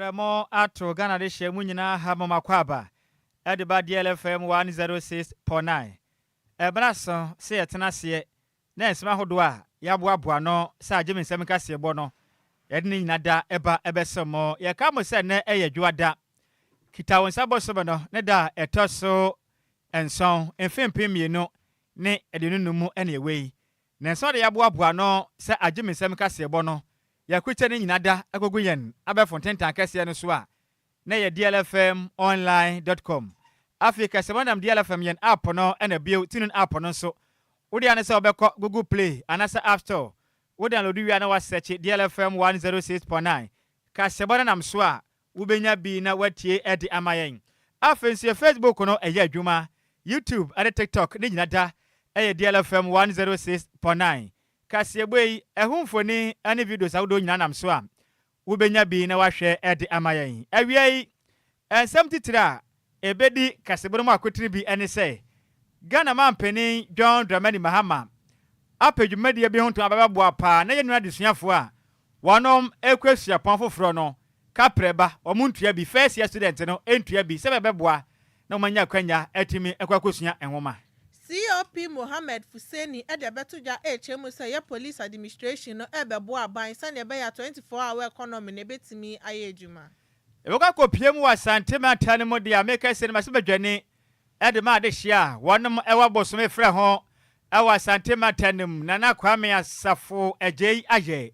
Prɛ mo ato Ghana dehyeɛ mu nyinaa ha mo makɔ aba ɛde ba DLFM 106.9. Ɛbena so sɛ yɛtena aseɛ na nsɛm ahodoɔ a yɛaboaboa ano sɛ agye me nsɛm nkaseɛbɔ no, yɛde ne nyina da ɛba ɛbɛsom mo. Yɛka mo sɛ nnɛ ɛyɛ Dwoada, Kitawonsa bosome no ne da a ɛtɔ so nson, mfe 2025 mu ɛne ɛwɔ yi. Na nsɛm a yɛaboaboa ano sɛ agye me nsɛm kaseɛbɔ no, yɛakrukyɛ ne nyina da akogu yɛn abɛɛfo ntentan kɛseɛ no so a na ɛyɛ dlfmonline.com. Afei kaseɛbɔ nam DLFM yɛn app no ɛna bio TuneIn app no nso. Wode ane sɛ wobɛkɔ Google Play anaasɛ App Store. Wo download wie a na wasɛkye DLFM 106.9. Kaseɛbɔ no nam so a wobɛnya bi na watie ɛde ama yɛn. Afei nso yɛ Facebook no ɛyɛ adwuma. YouTube ɛne TikTok ne nyina da ɛyɛ DLFM 106.9. Kaseɛbɔ yi, ɛho mfoni ne videos ahodoɔ nyinaa nam so a wobɛnya bi na wahwɛ ɛde ama yɛn. Awia yi, nsɛm titiri a ɛbɛdi kaseɛbɔ no mu akotiri bi ne sɛ Ghana mampanin John Dramani Mahama apɛ dwumadie bi ho ntom abɛbɛboa paa na yɛn adesuafoɔ a wɔnom ekɔ suapɔn foforɔ no kaprɛ ba wɔn ntua bi, first year student no ntua bi sɛ bɛbɛboa na wɔn anya akwanya atumi akɔ akɔsua nwoma. COP Mohammed Fuseni de abɛto dwa ɛrekyerɛ mu sɛ yɛ police administration no ɛrebɛboa aban sɛnea ɛbɛyɛ 24 hour economy na ɛbɛtumi ayɛ adwuma. Ɛbɛkɔ akɔpie mu wɔ Asante mantam no mu deɛ a meka sɛ no ma sɛ badwani ɛde ma adehyia a wɔnom ɛwɔ abosome frɛ ho ɛwɔ Asante mantam no mu, Nana Kwame Asafo Agyei ayɛ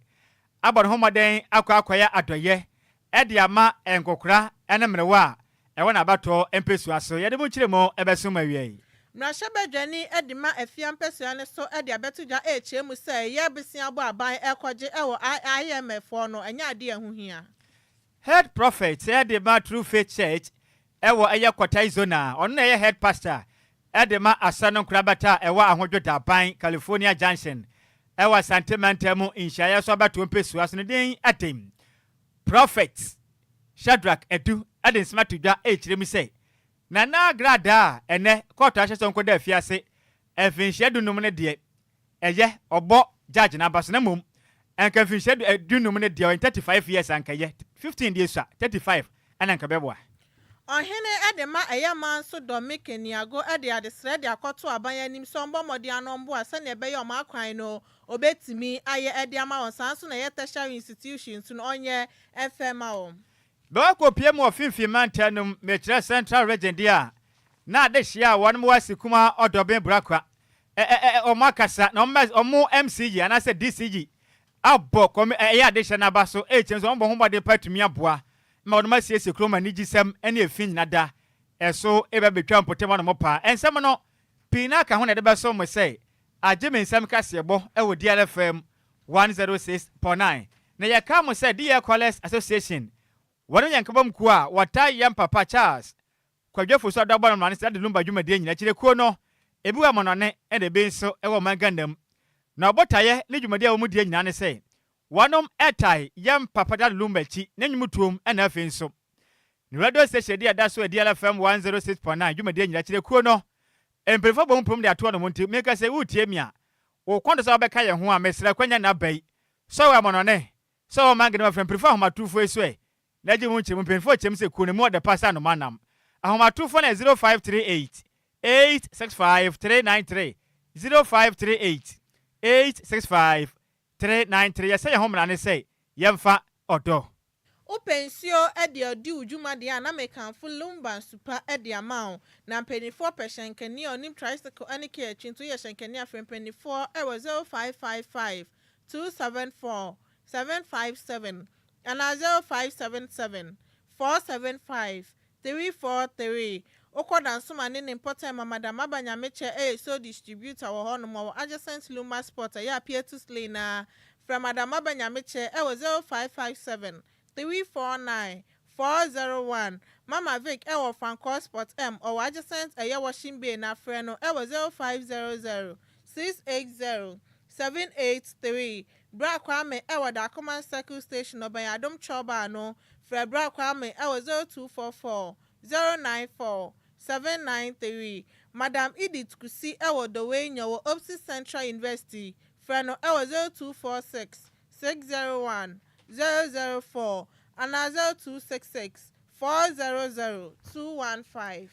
abɔ ne ho mmɔden akɔ akɔyɛ adɔyɛ ɛde ama nkokora ne mmerewa a ɛwɔ n'abatɔ mpɛsua so. Yɛde mu nkyerɛ mu ɛbɛso mu awia yi. Mmarahyɛbadwani de ma Afia mpɛsua no so de abɛto dwa ɛrekyerɛ mu sɛ ɛyɛ besia bɔ aban ɛkɔgye ɛwɔ IMF foɔ no ɛnyɛ adeɛ ɛho hia. Head prophet ɛde ma True Faith Church ɛwɔ ɛyɛ Kɔtai Zona, ɔno na ɛyɛ head pastor ɛde ma asa no nkorabata a ɛwɔ Ahodwo Daban California Junction ɛwɔ Asante mantam mu nhyiaeɛ so abatoɔ mpɛsua so, ne din ɛde Prophet Shadrach Edu, ɛde nsɛm ato dwa ɛrekyerɛ mu sɛ Nana Agradaa a ɛnɛ kɔɔto ahyɛ sɛ nkɔda afiase mfinhyia 15 no deɛ, ɛyɛ ɔbɔ judge n'aba so, na mmom ɛnka mfinhyia 15 no deɛ ɔyɛ 35 years ankɛyɛ 15 deɛ sua 35 ɛna nka bɛboa. Ɔhene de ma ɛyɛ man so Dɔme Keniago de adesrɛ de akɔto aban anim sɛ ɔmbɔ mmɔden ano mboa sɛnea ɛbɛyɛ ɔmo akwan no obetumi ayɛ de ama wɔn, saa nso na ɛyɛ tertiary institutions no ɔnyɛ ɛfɛ ma wɔn. Bɛwɔ kɔpie mu wɔ Finfin mantam no mu, mekyerɛ Central Region deɛ a, na adehyia a wɔn wɔ Asikuma Ɔdɔben Burakwa ɛ ɛ ɔmo akasa na ɔmo MCE anaasɛ DCE abɔ kɔmi ɛyɛ adehyɛ n'aba so ɛrekyɛn so ɔmo bɔ ho mmɔden pa tumi aboa ma wɔn asiesie kurom anigyesɛm ne efi nyina da ɛso ebe betwa mpɔtam hɔ paa. Nsɛm no pii na aka ho na ɛde bɛso mo sɛ agye me nsɛm kaseɛbɔ ɛwɔ DLFM 106.9. Na yɛka mo sɛ DL Callers Association, wɔn yɛ nkabom kuo a wɔtaa yɛn papa Charles Kwadwafo so adɔbɔ no mmara ne sɛ ade Lumba dwumadie nyina akyire kuo no ebi wɔ amɔnɔne ɛna ebi nso ɛwɔ ɔman Ghana mu, na ɔbɔtaeɛ ne dwumadie a wɔn die nyinaa ne sɛ wɔnom ɛtae yɛn papa Daddy Lumba akyi ne nnwom tuom, ɛna afei nso ne radio station di ɛda so DLFM 106.9 dwumadie nyina akyire kuo no mpanyinfoɔ bɔ mu pom de atoɔ no mu. Nti meka sɛ wotie mi a wo kɔn do sɛ wobɛka yɛn ho a, mesrɛ kwanya na aba yi sɛ wɔ amɔnɔne sɛ wɔ ɔman Ghana mu, afrɛ mpanyinfoɔ ahomatorofoɔ yi so ɛ na agye mu nkyerɛ mu. Mpanyinfoɔ kyerɛm sɛ kuo no mu ɔde pa sɛ anoma nam ahomatorofoɔ no 0538 865 393, 0538 865 393. Yɛsɛ yɛn ho mmara ne sɛ yɛmfa ɔdɔ. Wopɛ nsuo de adi wo dwuma deɛ a, na mekamfo Lumba Nsupa de ama wo. Na mpanimfoɔ pɛ hyɛnkani a ɔnim tricycle ne kaa akyi, nti woyɛ hyɛnkani a, frɛ mpanimfoɔ wɔ 0555 274 757 anaa 0577 475 343. Wokɔ Dansoma ne ne mpɔtam, Madam Aba Nyamekyɛ ɛyɛ sole distributor wɔ hɔnom, ɔwɔ adjacent Lumba Sport, ɛyɛ Apietus Lane. Na frɛ Madam Aba Nyamekyɛ ɛwɔ 0557 349 401. Mama Vic ɛwɔ Fankɔ Sport M, ɔwɔ adjacent ɛyɛ washing bay, na frɛ no ɛwɔ 0500 680 783. Bra Kwame ɛwɔ Dakoman Circle Station, ɔbɛn Adom Chɔba no. Frɛ Bra Kwame ɛwɔ 0244 094 793. Madam Edith Kusi ɛwɔ Dowenya wɔ Opsi Central University, frɛ no ɛwɔ 0246 601 004. anaa 0266 400 215.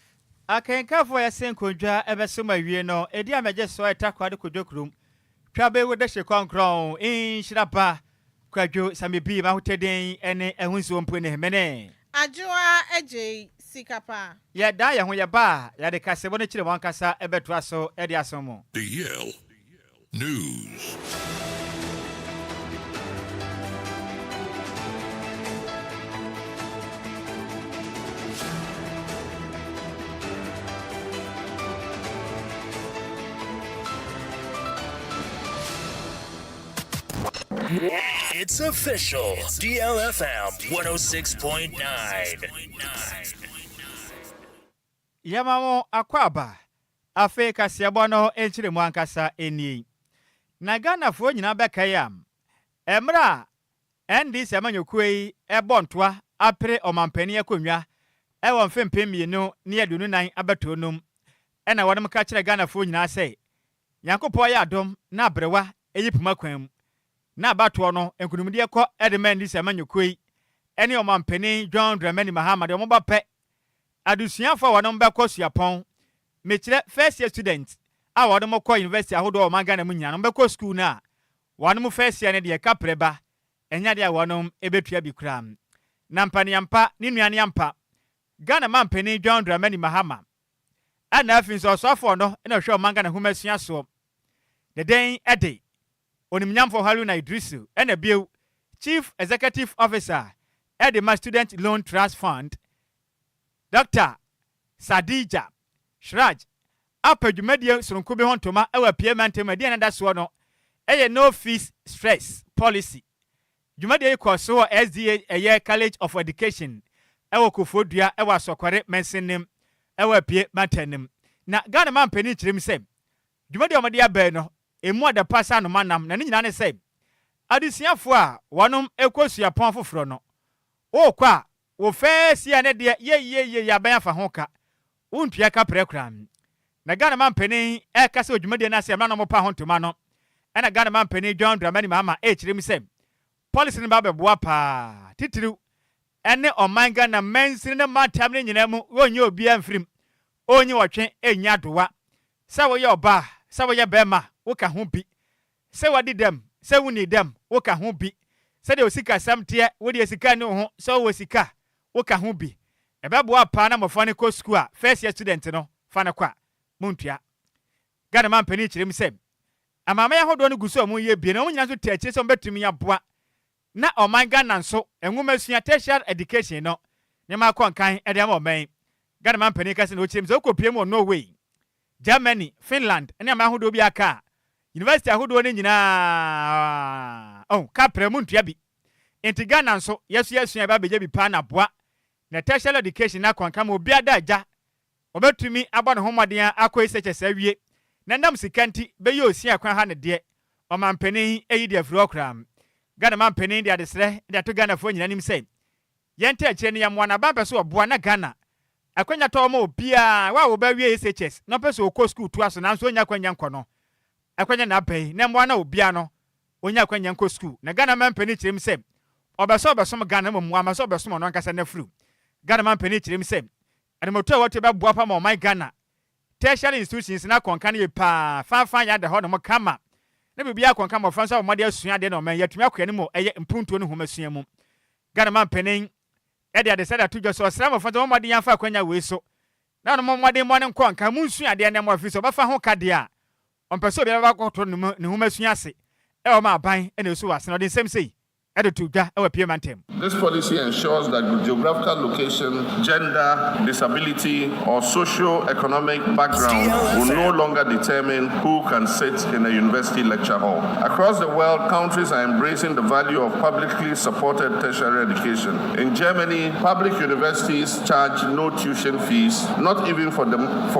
Akenkanfoɔ a yɛse nkondwa ɛbɛsom awie no, ɛdi a mɛgye soɔ ɛtakwa de kodwo kurom. Twa bɛwo de hye kɔnkrɔn, nhyira ba, Kwadwo Same bi mahotɛden ne ɛho nsuo mpo ne mene. Adwoa Agye Sika Pa. Yɛda yɛn ho yɛba a, yɛde kasɛbɔ no kyerɛ wɔn ankasa ɛbɛtoa so de asom mo. DL News. It's official. DLFM 106.9. Yɛma mo akɔ aba. Afei kaseɛbɔ no nkyerɛ mu ankasa nie. Na Ghanafoɔ nyinaa bɛkae a, mmerɛ a NDC amanyɔkuo yi ɛbɔ ntoa apere ɔmampanin akonnwa ɛwɔ mfe 2024 abatoɔ nom, ɛna wɔnom ka kyerɛ Ghanafoɔ nyinaa sɛ Nyankopɔn yɛ adom na aberewa ɛyi poma kwan mu na abatoɔ no nkonimdie kɔ ɛde ma NDC amanyɔkuo yi ɛne ɔmampanin John Dramani Mahama deɛ, ɔmo ba pɛ, adesuafoɔ a wɔnom bɛkɔ suapɔn, mekyerɛ first year student a wɔnom kɔ university ahodoɔ wɔ ɔman Ghana mu nyinaa no, bɛkɔ school no a, wɔnom first year no deɛ, kaprɛ ba ɛnyɛ deɛ a wɔnom ɛbɛtua bi koraa. Na mpaneampa ne nnuane ampa, Ghana mampanin John Dramani Mahama ɛna afei nso ɔsoafoɔ no ɛna ɔhwɛ ɔman Ghana nhoma sua soɔ deden ɛde onimnyamfoɔ Haruna Idrisu, ɛna bio Chief Executive Officer ɛde ma Student Loan Trust Fund, Dr Sadija Shraj, apa dwumadie soronko bi ho ntoma ɛwɔ apie mantam. Ɛdeɛ na da soɔ no ɛyɛ No Fees Stress Policy. Dwumadie yi kɔ so wɔ SDA ɛyɛ College of Education ɛwɔ Koforidua, ɛwɔ Asɔkɔre mansinim, ɛwɔ apie mantam. Na Ghana mampanin kyerɛ mu sɛ dwumadie a wɔde abɛn no emu adapa sa anoma nam na ne nyinaa ne sɛ adesuafoɔ a wɔnom kɔ suapɔn foforɔ no, wɔrekɔ a wɔ first year ne deɛ, yɛyɛyɛ yɛabɛn afa ho ka, wontua ka prɛ koraa. Na Ghana mampanin ɛka sɛ dwumadie no ase ɛmra no ɔmopa ho ntoma no, ɛna Ghana mampanin John Dramani Mahama ɛkyerɛ mu sɛ policy no ba bɛboa paa, titiriw ɛne ɔman Ghana mansini ne mantam no nyinaa mu. Wɔnyɛ obiara mfirim ɔnyi wɔtwe ɛnya adowa sɛ woyɛ ɔbaa, sɛ woyɛ bɛrima, woka ho bi, sɛ wadi dɛm, sɛ wonni dɛm, woka ho bi, sɛdeɛ osikasɛm teɛ, wode sika ne wo ho, sɛ wowɔ sika, woka ho bi. Ɛbɛboa paa na mmɔfra no kɔ sukuu a, first year student no fa no kɔ a, montua. Ghana ma mpanin kyerɛ mu sɛ amanaman ahodoɔ no gu so a wɔyɛ bie na wɔn nyinaa nso te akyire sɛ wɔbɛtumi aboa na ɔman Ghana nso nwoma sua, tertiary education no, nneɛma akɔ nkan de ama ɔman. Ghana ma mpanin kasa na wɔkyerɛ mu sɛ wokɔpie mu wɔ Norway, Germany, Finland ne aman ahodoɔ bi aka a, university ahodoɔ no nyinaa oh, kaprɛ mu ntua bi. Nti Ghana nso yɛso yɛsua ɛba abɛgya bi paa na boa na tertiary education na akɔnka ma obiara da agya wɔbɛtumi abɔ ne ho mmɔden akɔ SHS awie na nam sika nti bɛyɛ osia kwan ha ne deɛ, ɔmampanin eyi deɛ afiri hɔ koraa. Ghana mampanin de adesrɛ de ato Ghanafoɔ nyinaa anim sɛ yɛnta akyire no yɛmmoa n'aban pɛ so ɔboa na Ghana akwanya tɔ ma obiara wa a wɔbɛwie SHS na ɔpɛ sɛ ɔkɔ sukuu toa so nanso ɔnya akwanya nkɔ no, akwanya na aba yi na mmoa na obiara no ɔnya akwanya nkɔ sukuu. Na Ghana mampanin kyerɛ mu sɛ ɔbɛ sɛ ɔbɛsom Ghana mmom wama sɛ ɔbɛsom ɔno ankasa n'afuru. Ghana mampanin kyerɛ mu sɛ animɔto a wɔte bɛboa pa ma ɔman Ghana tertiary institutions na akɔnka no yɛ paa fanfan yɛ ada hɔ nom kama na biribi akɔnka, mmɔfra nso a wɔde asua adeɛ na ɔman yɛatumi akɔ anim ɛyɛ mpuntuo no nhomasua mu. Ghana mampanin ɛde adesɛ de ato dwa so ɔsrɛ mmɔfra sɛ wɔmmɔden yɛmfa akwanya wei so na ɔno mmɔden mmɔ ne nkɔ nka mu nsua adeɛ na mmɔ afiri sɛ ɔbɛfa ho ka deɛ a ɔmpɛ sɛ obiara bɛkɔtɔ ne nhomasua ase ɛwɔ ma aban ɛna ɛsu wɔ ase. Na ɔde nsɛm sei ɛde to dwa ɛwɔ pie mantam. This policy ensures that geographical location, gender, disability, or socio-economic background will no longer determine who can sit in a university lecture hall. Across the world, countries are embracing the value of publicly supported tertiary education. In Germany, public universities charge no tuition fees, not even for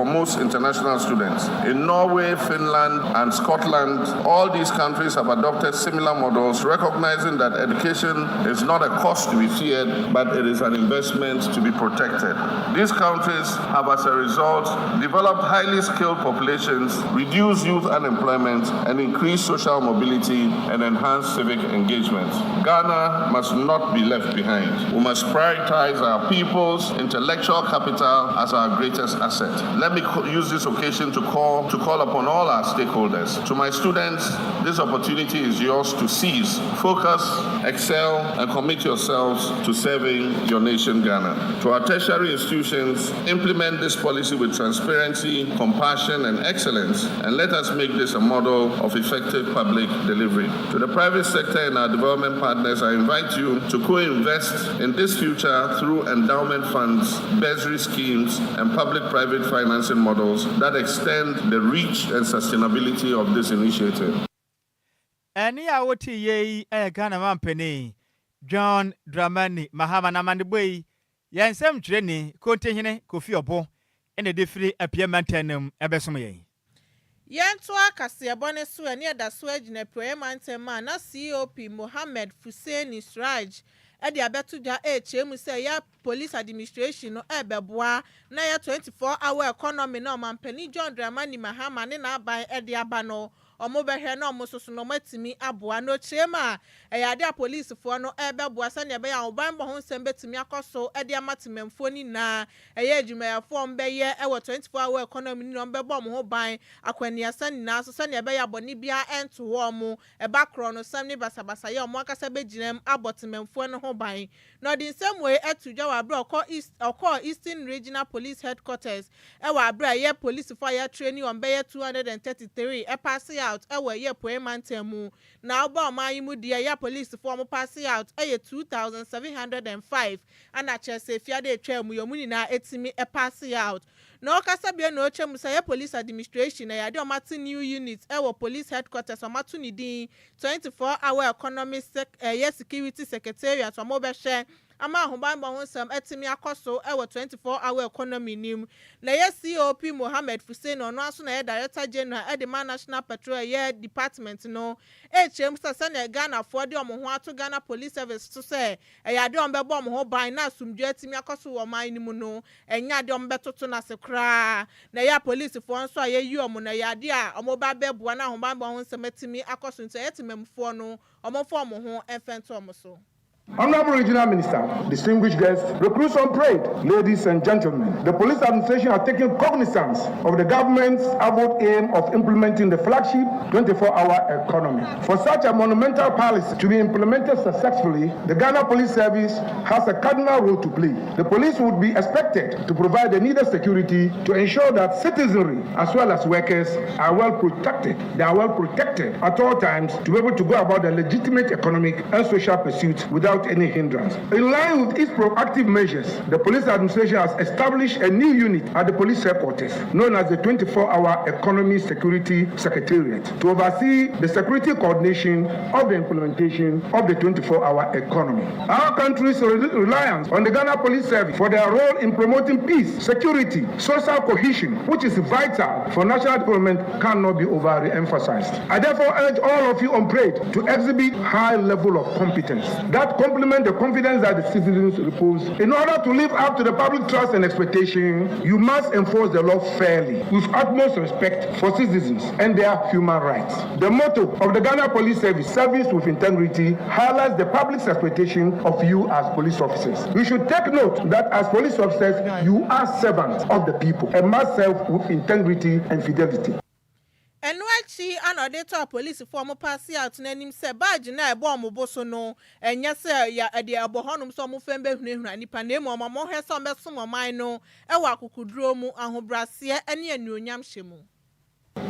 most international students. In Norway, Finland, and Scotland, all these countries have adopted similar models, recognizing that education is not a cost to be feared, but it is an investment to be protected. These countries have, as a result, developed highly skilled populations, reduced youth unemployment, and increased social mobility and enhanced civic engagement. Ghana must not be left behind. We must prioritize our people's intellectual capital as our greatest asset. Let me use this occasion to call upon all our stakeholders. To my students, this opportunity is yours to seize. Focus, excel, and commit yourselves to serving your nation, Ghana. To our tertiary institutions, implement this policy with transparency, compassion, and excellence, and let us make this a model of effective public delivery. To the private sector and our development partners, I invite you to co-invest in this future through endowment funds, bursary schemes, and public-private financing models that extend the reach and sustainability of this initiative. Ɛne a wote yie yi yɛ Ghana mampanin John Dramani Mahama na amanebɔ yi, yɛn nsɛm twerɛni Kontihene Kofi Ɔbo ɛna ɛde firi Apia mantam no mu ɛbɛsom yɛn. Yɛntoa kaseɛbɔ ne so. Ɛne ɛda so agyina Apueeɛ Mantam a na COP Mohammed Fuseni Sraj ɛde abɛto dwa ɛrekyerɛ mu sɛ ɛyɛ police administration no ɛrebɛboa na ɛyɛ 24 hour economy na ɔmampanin John Dramani Mahama ne n'aban ɛde aba no, ɔmo bɛhwɛ na ɔmo nso so no ɔmo atumi aboa. Na okyerɛ mu a, ɛyɛ ade a polisifoɔ no ɛrebɛboa sɛnea ɛbɛyɛ a ɔbanbɔ ho nsɛm bɛtumi akɔ so ɛde ama temamfoɔ nyinaa. Ɛyɛ adwumayɛfoɔ a ɔmo bɛyɛ ɛwɔ 24 hour economy no, ɔmo bɛbɔ ɔmo ho ban akwaniasa nyinaa so sɛnea ɛbɛyɛ abɔne biara ɛnto hɔ ɔmo ɛba korɔ no sɛm ne basabasayɛ, ɔmo ankasa bɛgyina mu abɔ temamfoɔ no ho ban. Na ɔde nsɛm wei ɛto dwa wɔ abere ɔkɔ Eastern Regional Police Headquarters ɛwɔ abere a ɛyɛ polisifoɔ a yɛatrain wɔn bɛyɛ 233 ɛpass out ɛwɔ ɛyɛ Apueeɛ Mantam mu. Na ɔba ɔman yi mu deɛ, ɛyɛ polisifoɔ ɔmo pass out ɛyɛ 2705, ɛna kyerɛ sɛ efiade etwa mu yɛ ɔmo nyinaa etimi ɛpass out. Na ɔkasa bea na ɔkyɛ mu sɛ ɛyɛ police administration na yɛade ɔmo ate new unit ɛwɔ police headquarters, ɔmo ato ne din 24 hour economy sec ɛyɛ security secretariat. Ɔmo bɛhwɛ ama ahobanbɔ ho nsɛm ɛtumi akɔ so ɛwɔ 24 hour economy nim. Na ɛyɛ COP Mohammed Fuseni, ɔno nso na ɛyɛ Director General ɛde ma National Patrol ɛyɛ department no, ɛrekyerɛ mu sɛ sɛnea Ghanafoɔ de wɔn ho ato Ghana Police Service so sɛ ɛyɛ adeɛ a wɔn bɛbɔ wɔn ho ban na asomdwe atumi akɔ so wɔ ɔman no mu no, ɛnyɛ adeɛ a wɔn bɛtoto n'ase koraa. Na ɛyɛ apolisifoɔ nso a yɛyi wɔn no, ɛyɛ adeɛ a wɔn ba bɛboa na ahobanbɔ ho nsɛm atumi akɔ so, nti ɛyɛ temamufoɔ no wɔn fa wɔn ho mfɛnto wɔn so. Honorable Regional Minister, distinguished guests, recruits on parade, ladies and gentlemen, the police administration has taken cognizance of the government's avowed aim of implementing the flagship 24-hour economy. For such a monumental policy to be implemented successfully, the Ghana Police Service has a cardinal role to play. The police would be expected to provide the needed security to ensure that citizenry as well as workers are well protected. They are well protected at all times to be able to go about their legitimate economic and social pursuits without any hindrance. In line with its proactive measures, the police administration has established a new unit at the police headquarters known as the 24-hour Economy Security Secretariat to oversee the security coordination of the implementation of the 24-hour economy. Our country's reliance on the Ghana Police Service for their role in promoting peace, security, social cohesion, which is vital for national development, cannot be overemphasized. I therefore urge all of you on parade to exhibit high level of competence that complement the confidence that the citizens repose. In order to live up to the public trust and expectation, you must enforce the law fairly, with utmost respect for citizens and their human rights. The motto of the Ghana Police Service, "Service with integrity," highlights the public's expectation of you as police officers. We should take note that as police officers, you are servants of the people and must serve with integrity and fidelity. Ɛno akyi ana ɔde tɔ apolisifoɔ a wɔn pass out n'anim sɛ badge no a ɛbɔ wɔn bo so no, ɛnyɛ sɛ yɛ ɛde ɛbɔ hɔnom sɛ wɔn fɛn bɛhunahuna nipa, na emu wɔn hwɛ sɛ wɔn bɛsom ɔman no ɛwɔ akokoduro mu, ahobrɛaseɛ ne anuonyam hyɛ mu.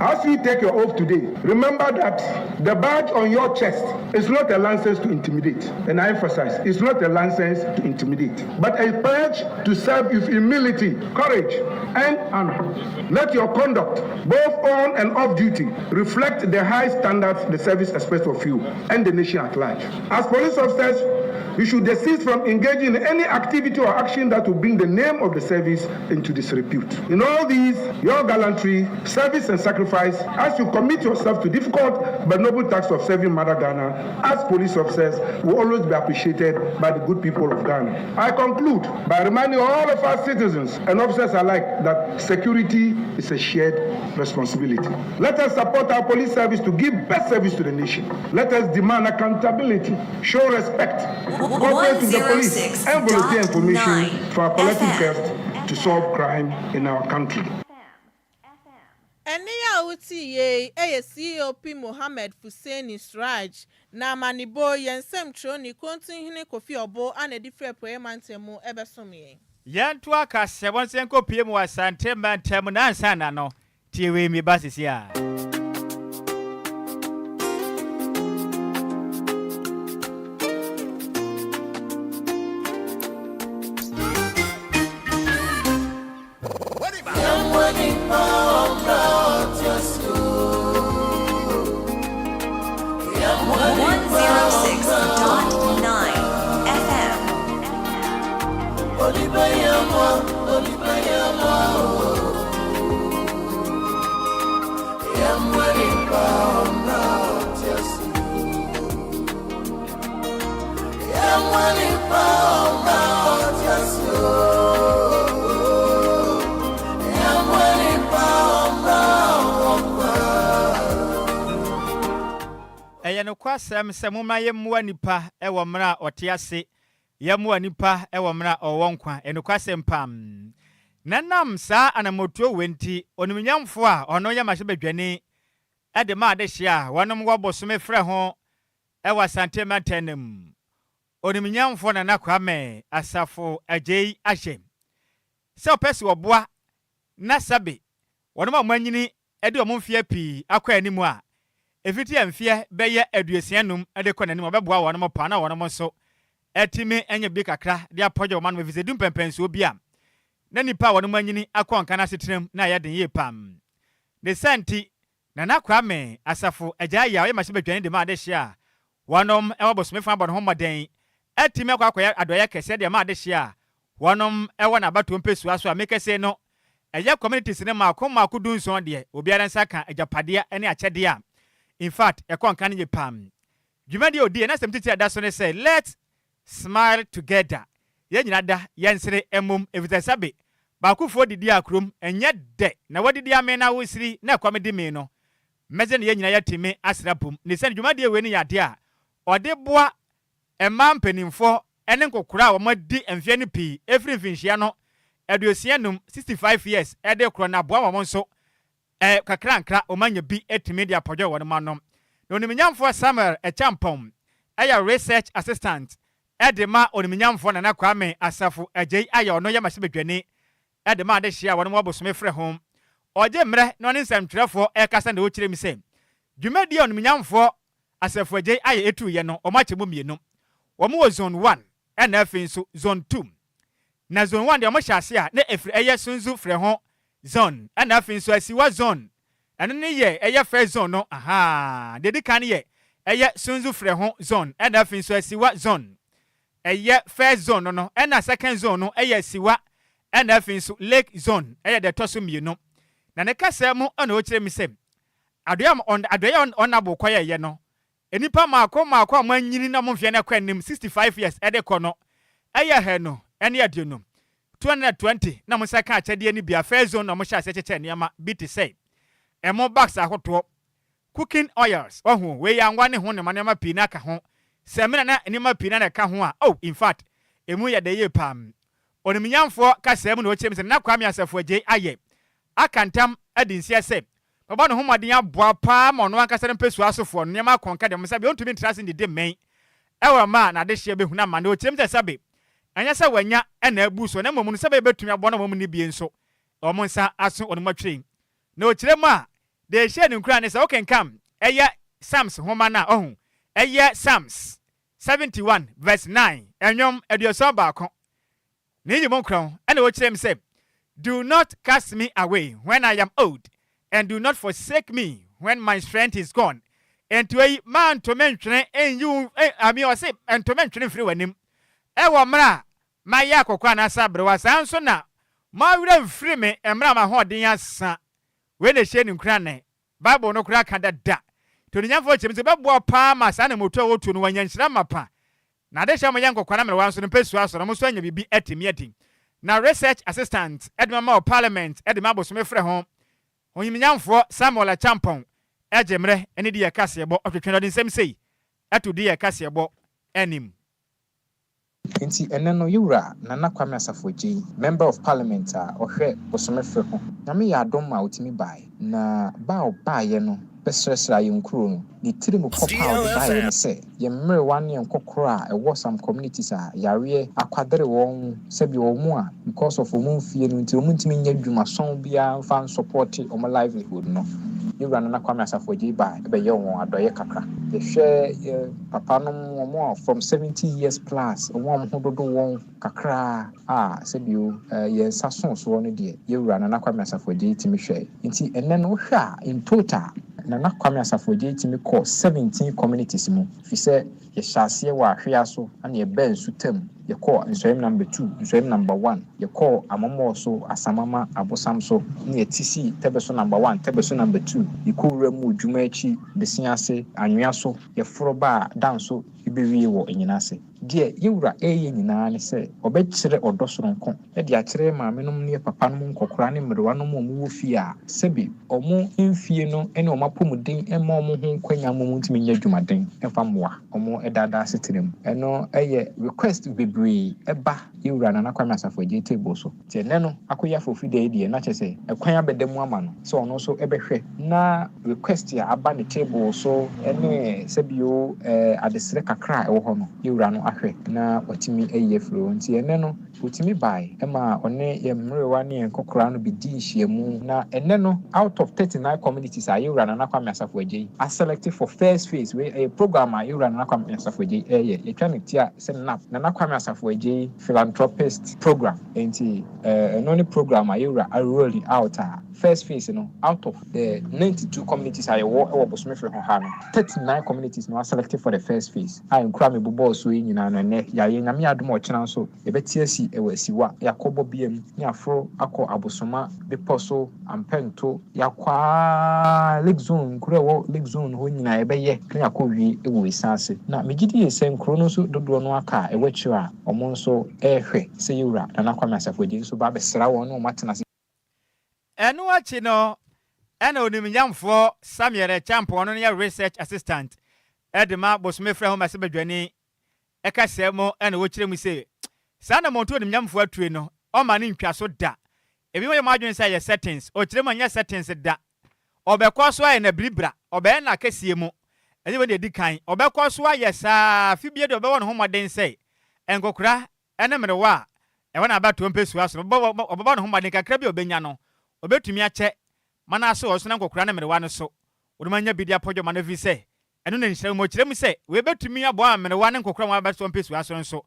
As you take your oath today, remember that the badge on your chest is not a license to intimidate. And I emphasize, it's not a license to intimidate, but a pledge to serve with humility, courage, and honor. Let your conduct, both on and off duty, reflect the high standards the service expects of you and the nation at large. As police officers, You should desist from engaging in any activity or action that will bring the name of the service into disrepute. In all these, your gallantry, service and sacrifice, as you commit yourself to difficult but noble tasks of serving Mother Ghana as police officers, will always be appreciated by the good people of Ghana. I conclude by reminding all of our citizens and officers alike that security is a shared responsibility. Let us support our police service to give best service to the nation. Let us demand accountability, show respect, cooperate with the police, and volunteer information for our collective quest to solve crime in our country. Ɛnne a wotie yi yɛ COP Mohammed Fuseini Suraj na amanebɔ yɛn nsɛmtwerɛni Kontinhene Kofi Ɔbo ana de firi Apueeɛ Mantam mu ɛbɛsom yɛn. Yɛnto aka sɛ wɔn sɛ nkɔpie mu wɔ Asante Mantam na ansa na no tie wei mi ba sisi a. 106.9 FM. Ɛyɛ nokwasɛm sɛ momma yɛmmoa nnipa ɛwɔ mmerɛ a ɔte ase, yɛmmoa nnipa ɛwɔ mmerɛ a ɔwɔ nkwa. Ɛnokwasɛm pam na nam saa anammɔtuo wei nti, onimnyamfoɔ a ɔno yɛ mmarahyɛbadwani ɛde ma adehyeɛ a wɔnom wɔ Bosome frɛ ho ɛwɔ Asante Mantam no mu, onimnyamfoɔ Nana Kwame Asafo Agyei ahyɛ sɛ ɔpɛ sɛ ɔboa na sɛbe wɔnom a wɔanyini de wɔn mfeɛ pii akɔ anim a ɛfiti mfeɛ bɛyɛ 65 de kɔ n'anim, ɔbɛboa wɔnom paa na wɔnom nso atumi anya bi kakra de apɔgye wɔn anom, ɛfiri sɛ du mpɛmpɛnsoɔ bi a na nipa a wɔnom anyini akɔ nka no asetenam na ɛyɛ den yie pam. Ne sa nti, Nana Kwame Asafo Agya yɛ a ɔyɛ mmarahyɛbadwani de ma adehyeɛ a wɔnom ɛwɔ Bosome fa abɔ ne ho mmɔden atumi akɔ akɔyɛ adɔeɛ kɛseɛ de ama adehyeɛ a wɔnom ɛwɔ n'abatoɔ mpɛsua so a mekɛse no ɛyɛ communities ne mmaako mmaako 17 deɛ, obiara nsa ka agyapadeɛ ne akyɛdeɛ a in fact ɛkɔ nka no yɛ pam. Dwumadie a odi yɛ n'asɛm titi a ɛda so ne sɛ "Let's smile together", yɛn nyinaa da yɛnsere mmom, efisɛ sɛbe baakofoɔ didi a kurom ɛnyɛ dɛ na wadidi ame na wosiri na ɛkɔm di mi no mmɛgye ne yɛn nyinaa yɛtumi asra bom. Ne sɛ dwumadie wei no yɛ adeɛ a ɔde boa mmaa mpanimfoɔ ne nkokora a wɔadi mfeɛ no pii efiri mfinhyia no 65, 65 years, ɛde korɔ na aboa wɔn nso kakra nkra wɔn anya bi atumi de apɔdwa wɔn anom. Na onimnyamfoɔ Samuel Ɛkyampɔn ɛyɛ research assistant ɛde ma onimnyamfoɔ Nana Kwame Asafo Agyei ayɛ ɔno yɛ mmarahyɛbadwani ɛde ma adehyia a wɔn wɔ Bosome frɛ ho. Ɔgye mmerɛ na ɔne nsɛmtwerɛfoɔ ɛrekasa na ɔkyerɛ mu sɛ dwumadie a onimnyamfoɔ Asafo Agyei ayɛ etu no, wɔn akyɛ mu mmienu. Wɔn wɔ zone 1 ɛna afei nso zone 2. Na zone 1 deɛ, wɔn hyɛ ase a na efiri ɛyɛ Sunzu frɛ ho zone ɛna afei nso Asiwa zone. Ɛno ne yɛ ɛyɛ first zone no. Aha deɛ di kan yɛ ɛyɛ Sunzu frɛ ho zone ɛna afei nso Asiwa zone, ɛyɛ first zone no. Ɛna second zone no ɛyɛ Asiwa ɛna afei nso Lake zone, ɛyɛ deɛ ɛtɔ so mmienu. Na ne kasa mu ɛna ɔkyerɛ mi sɛ adoɛ a ɔnabo kɔyɛyɛ no, nipa mmaako mmaako a wɔanyini na wɔn mfeɛ no kɔ anim, 65 years ɛde kɔ no, ɛyɛ 220, 220, na mo nsa ka akyɛdeɛ no bi a first zone na mo hyɛ ase kyekyɛ nneɛma bi te sɛ ɛmo bags ahodoɔ, cooking oils, ɔho wei yɛ anwa ne ho nneɛma nneɛma pii na aka ho, sɛmina na nneɛma pii na ɛka ho a, oh, in fact emu yɛ de yie pam. Onimnyamfoɔ kasa mu na ɔkyerɛ mu sɛ Nana Kwame Asafo Agyei ayɛ aka ntam adi nsia sɛ bàbá ne ho mmɔden aboa paa ma ɔno ankasa ne mpɛsua asofoɔ no nneɛma akɔnka deɛ mo sɛ ɔntumi ntena ase ndidi mmɛn ɛwɔ ma a n'adehyeɛ bɛhunu ama na ɔkyerɛ mu sɛ sɛbe ɛnyɛ sɛ wanya ɛna abu so, na mmom no sɛbe bɛtumi aboa na wɔn ni bie nso wɔn nsa aso wɔn mu atwere. Na ɔkyerɛ mu a deɛ ɛhyɛ ne nkura ne sɛ wokenkam ɛyɛ Psalms nhoma no a ɔho ɛyɛ Psalms 71 verse 9, Ɛnwom 71 ne yi mu nkorɔn, ɛna wɔkyerɛ mu sɛ, "Do not cast me away when I am old, and do not forsake me when my strength is gone." Nti oyi maa ntome ntwene nyi wo ami ɔse ntome ntwene mfiri w'anim. Wɔ mmerɛ a mayɛ akɔkoaa anaasɛ aberewa, saa ara nso na moawerɛ mfiri me mmerɛ a m'ahoɔden asa. Wei na ɛhyɛ nkuran. Bible no koraa ka dada. Nti oninyamfoɔ kyerɛ mu sɛ ɛbɛboa paa ma saa anammɔtuo a wɔtuo no wɔanya nhyira mapa. Na adehyɛ a wɔyɛ nkɔkoaa ne mmerewa nso no mpɛsua so no wɔn nso anya biribi atumi adi. Na Research Assistant de ma wɔ Parliament de ma abosome frɛ ho Onyimnyamfoɔ Samuel Acheampong gye mmerɛ ne di yɛ kaseɛbɔ ɔtwetwe no ɔde nsɛm sei to di yɛ kaseɛbɔ anim. Enti ɛnnɛ no yewura Nana Kwame Asafo Adjei, Member of Parliament a ɔhwɛ Bosome-Fre ho, Nyame yɛ adom ma otumi bae. Na ba a ɔbaeɛ no bɛsrɛsrɛɛ yɛn nkuro no. Ne tirim pɔ pa a ɔde baeɛ ne sɛ, yɛn mmerewa ne yɛn nkɔkorɔ a ɛwɔ some communities a yareɛ akwadere wɔn, sɛdeɛ wɔn a because of wɔn mfie no nti wɔn ntumi nyɛ adwumasɔn biara mfa nsupporte wɔn livelihood no. Yewura Nana Kwame Asafo Adjei bae bɛyɛɛ wɔn adɔeɛ kakra. Yɛhwɛ yɛn papanom, wɔn a from 70 years plus, wɔn a wɔn ho dodo wɔn kakra a sɛbio yɛn nsa soo soɔ no deɛ, yɛn wura Nana Kwame Asafo Adjei tumi hwɛe. Nti ɛnnɛ no wohwɛ a, in total, Nana Kwame Asafo Adjei tumi kɔɔ 17 communities mu, firi sɛ yɛhyɛ aseɛ wɔ Ahwea so ɛna yɛbaa Nsutam, yɛkɔɔ Nsɔem number 2, Nsɔem number 1, yɛkɔɔ Amɔmɔɔ so, Asamama, Abosam so, na yɛte sii Tɛbɛso number 1, Tɛbɛso number 2, yɛkɔ wura mu Dwuma akyi, Besia ase, Anwea so, yɛforo baa Danso bɛwie wɔ Anyina ase. Deɛ yɛwura ɛreyɛ nyinaa ne sɛ ɔbɛkyerɛ ɔdɔ soronko de akyerɛ maamenom ne papanom, nkɔkoraa ne mmerewanom a wɔwɔ fie a sɛbe wɔn mfie no ne wɔn apɔmuden mma wɔn ho nkwanya mma wɔntumi nyɛ adwumaden mfa mmoa wɔn daadaa asetena mu. Ɛno yɛ request bebree ba yɛwura Nana Kwame Asafo Adjei table so. Nti ɛnnɛ no akɔyi afoofi da yi deɛ na kyerɛ sɛ ɛkwan abɛda mu ama no sɛ ɔno nso bɛhwɛ na request a aba ne table so ne sɛbio adesrɛ kakra a ɛwɔ hɔ no ne wura no ahwɛ na watumi ayi afiri hɔ. Nti ɛnnɛ no ɔtumi bae ma ɔne yɛn mmerewa ne yɛn nkɔkoraa no bɛdii nhyiamu na ɛnnɛ no out of 39 communities a yɛwura Nana Kwame Asafo Adjei a select for first phase, wei ɛyɛ program a yɛwura Nana Kwame Asafo Adjei ɛreyɛ, yɛtwa no tia sɛ NAP, Nana Kwame Asafo Adjei Philanthropist Program. Enti ɛno ne program a yɛwura a rolli out a first phase no, out of the 92 communities a yɛwɔ wɔ Bosome-Fre ho ha no, 39 communities na wɔaselect for the first phase a nkuro a mebobɔɔ soɔ yi nyinaa no ɛnnɛ yɛayɛ. Nyame adom a ɔkyena nso yɛbɛte asi wɔ Asiwa, yɛakɔbɔ Biam ne yɛaforo akɔ Abosoma bepɔ so, Ampɛnto, yɛakɔ ara Lake Zone, nkuro a ɛwɔ Lake Zone hɔ nyinaa yɛbɛyɛ na yɛakɔwie wɔ Esaase. Na megye die sɛ nkuro no nso dodoɔ no aka a ɛwɔ akyire a wɔn nso rehwɛ sɛ yɛwura Nana Kwame Asafo Adjei nso ba abɛsra wɔn ne wɔn atena ase. Ɛno akyi no, ɛna onimnyamfoɔ Samuel Acheampong, ɔno no yɛ Research Assistant de ma Bosome Frɛ Ho Mmarahyɛbadwani kasaa mu na ɔkyerɛ mu se, saa anammɔntuo onimnyamfoɔ atue no, ɔmma no ntwa so da. Ebinom yɛ wɔn adwene sɛ ɛyɛ settings, ɔkyerɛ mu ɛnyɛ settings da. Ɔbɛkɔ so ayɛ no abiribira, ɔbɛyɛ no akɛseɛ mu. Ɛnyɛ wei na ɛdi kan, ɔbɛkɔ so ayɛ saa ara, afe biara deɛ ɔbɛwɔ ne ho mmɔden sɛ nkɔkora ne mmerewa a ɛwɔ n'abatoɔ mpasua so no, ɔbɛbɔ ne ho mmɔden kakra bi a ɔbɛnya no, ɔbɛtumi akyɛ ma no aso ɔso na nkɔkora ne mmerewa no so wɔde anya bi de apɔ dwom ano, ɛfiri sɛ ɛno na nhyira wɔ mu. Ɔkyerɛ mu sɛ wei bɛtumi aboa ma mmerewa ne nkɔkora a wɔn abatoɔ mpasua so no nso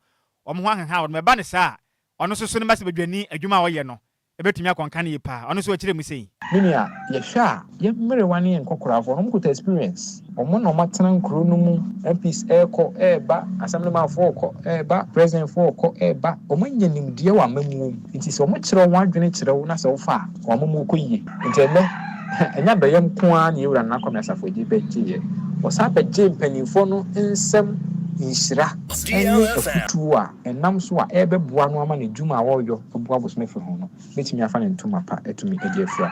wɔn ho aheha wɔn. Ɛba no saa a, ɔno nso so ne mmarahyɛbadwani adwuma a ɔyɛ no Ebetumi akɔ nkan yie paa. Ɔno nso ɔkyerɛ mu sei. Me nua, yɛhwɛ a, yɛn mmerewa ne yɛn nkɔkorafoɔ no, wɔkuta experience. Wɔn na wɔatena nkuro no mu, MPs rekɔ, reba, Assemblymanfoɔ rekɔ, reba, Presidentfoɔ rekɔ, reba. Wɔanya nimdeɛ wɔ amammuo mu. Nti sɛ wɔkyerɛ wɔn adwene kyerɛ wo na sɛ wofa a, wɔn amammuo kɔ yie. Nti ɛnnɛ, ɛnyɛ adɔeɛ nko ara na yɛn Wura Nana Kwame Asafo Adjei bɛgyeeɛ. Ɔsan bɛgyee mpanimfoɔ no nsam nhyira ne afutuo a ɛnam so a ɛrebɛboa no ama n'adwuma a ɔreyɔ aboa bosome firi ho no bɛtumi afa ne ntoma pa atumi de afira.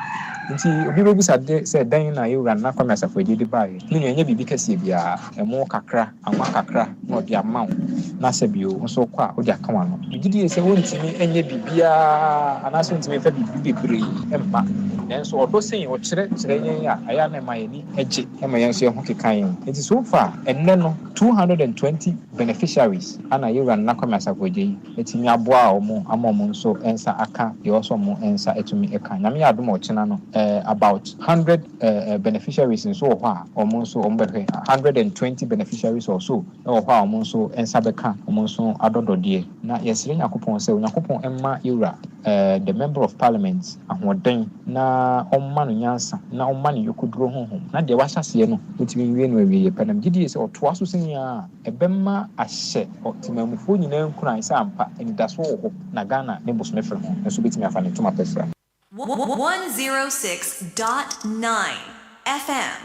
Nti obi bɛbisa de sɛ dɛn na yɛn wura Nana Kwame Asafo Adjei de baeɛ? Me nua, ɛnyɛ biribi kɛseɛ biara. Ɛmo kakra, anwa kakra na ɔde ama wo na sɛ bio wo nso wokɔ a wode aka w'ano. Megye die sɛ wontumi nyɛ biribiara anaasɛ wontumi mfa biribi bebree mma, nanso ɔdɔ sei ɔkyerɛ kyerɛ yɛn a, ɛyɛ a na ɛma yɛn ani gye, ɛma yɛn nso yɛn ho keka yɛn. Nti so far ɛnnɛ no 220 beneficiaries ana yɛn wura Nana Kwame Asafo Adjei atumi aboa wɔn ama wɔn nso nsa aka deɛ ɛwɔ sɛ wɔn nsa atumi ka. Nyame yɛ adom a ɔkyena no about 100 beneficiaries nso wɔ hɔ a wɔn nso wɔn bɛhwɛ, 120 beneficiaries or so wɔ hɔ a wɔn nso nsa bɛka wɔn nso adɔdɔdeɛ. Na yɛsrɛ Nyankopɔn sɛ Onyankopɔn mma yɛwura the member of parliament ahoɔden na. na ɔmma no nyansa na ɔmma no yɔkɔduro honhom na deɛ wahyɛ aseɛ no ɔntumi nwie no awieeɛ pɛ. Na megye die sɛ ɔtoa so sɛn a, ɛbɛma ahyɛ ɔtemamufoɔ nyinaa nkuran sɛ ampa anidasoɔ wɔ hɔ na Ghana ne Bosome Frɛ ho nso bɛtumi afa ne ntoma pɛfra. 106.9 FM.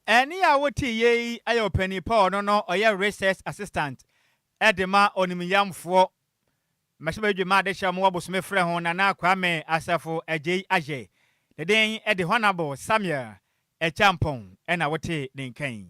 Ɛne a wote yei ɛyɛ ɔpanin pa, ɔno no ɔyɛ research assistant ɛde ma onimyamfoɔ mmɛhyɛbadwuma adehyɛ mo wɔ Bosome Frɛ ho, Nana Kwame Asafo Agyei Ahyɛ ne den ɛde Honorable Samuel Ɛkyampɔn ɛna wote ne nkan.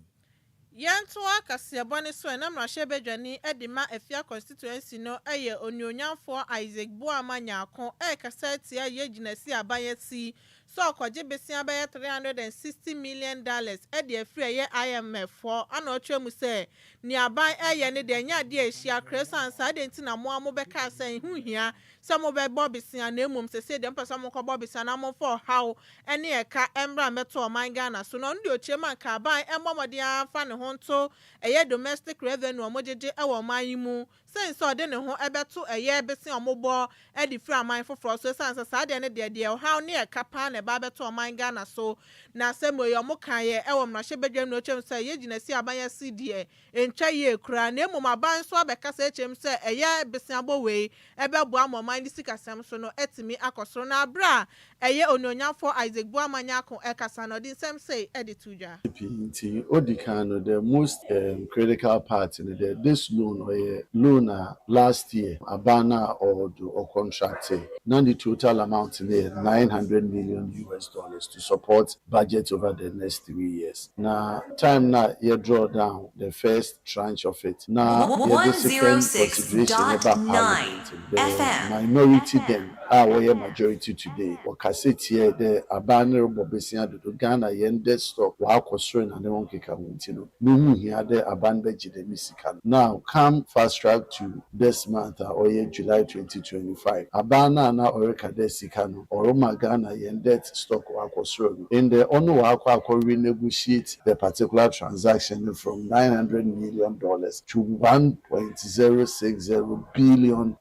Yɛntoa kaseɛbɔ ne so. Ɛnam mmarahyɛbadwani de ma Afia Constituency no yɛ Onuonyamfoɔ Isaac Boama Nyaako ɛrekasa atia yɛ gyinasi aban asi sɛ ɔkɔgye besia bɛyɛ $360 million de afiri ɛyɛ IMF foɔ ana. Ɔtwerɛ mu sɛ nea aban ɛyɛ ne deɛ ɛnyɛ adeɛ a ɛhyia korɛ san saa deɛ nti na mo a mobɛka sɛ ɛho hia sɛ mobɛbɔ besia, na mmom sɛsɛ deɛ mpɛ sɛ mokɔbɔ besia na momfa ɔhaw ne ɛka mmra mmɛto ɔman Ghana so. Na ɔno deɛ ɔkyerɛ mu anka aban ɛmmɔ mmɔden afa ne ho nto ɛyɛ domestic revenue a wɔgyegye ɛwɔ ɔman yi mu sɛn sɛ ɔde ne ho ɛbɛto ɛyɛ besia a wɔbɔ ɛde firi aman foforɔ so, ɛsiane sɛ saa deɛ ne deɛ ɔhaw ne ɛka paa na ɛba abɛto ɔman Ghana so. Na asɛm wei ɔmo kan yɛ ɛwɔ mmarahyɛbadwam na ɔkyerɛ mu sɛ yɛ gyina aban asi deɛ ntwa yie koraa, na mmom aban nso abɛkasa akyerɛ mu sɛ ɛyɛ besiabɔ wei ɛbɛboa ma ɔman ne sikasɛm so no ɛtumi akɔ soro. Na abere a ɛyɛ Onuonyamfoɔ Isaac Boama Nyako ɛkasa no, ɔde nsɛm sei ɛde to dwa. Nti odi kan no, the most critical part no dɛ this loan ɔyɛ loan a last year aban na ɔdo ɔcontracte na the total amount no yɛ US$900 million to support budget over the next 3 years. Na time na yɛ draw down the first tranche of it na yɛde second consideration ɛba parliament, the FM. minority then a wɔyɛ majority today wɔkasa tie dɛ aban no rebɔ besia dodo, Ghana yɛn debt stock wakɔ soro na ne ho nkeka ho, nti no ne ho hia dɛ aban bɛgye dɛm sika no. Now come fast track to this month a ɔyɛ July 2025, aban no a na ɔreka dɛ sika no ɔrema Ghana yɛn debt stock wakɔ soro no, ndɛ ɔno wakɔ akɔ renegotiate the particular transaction from $900 million to US$1.060 billion,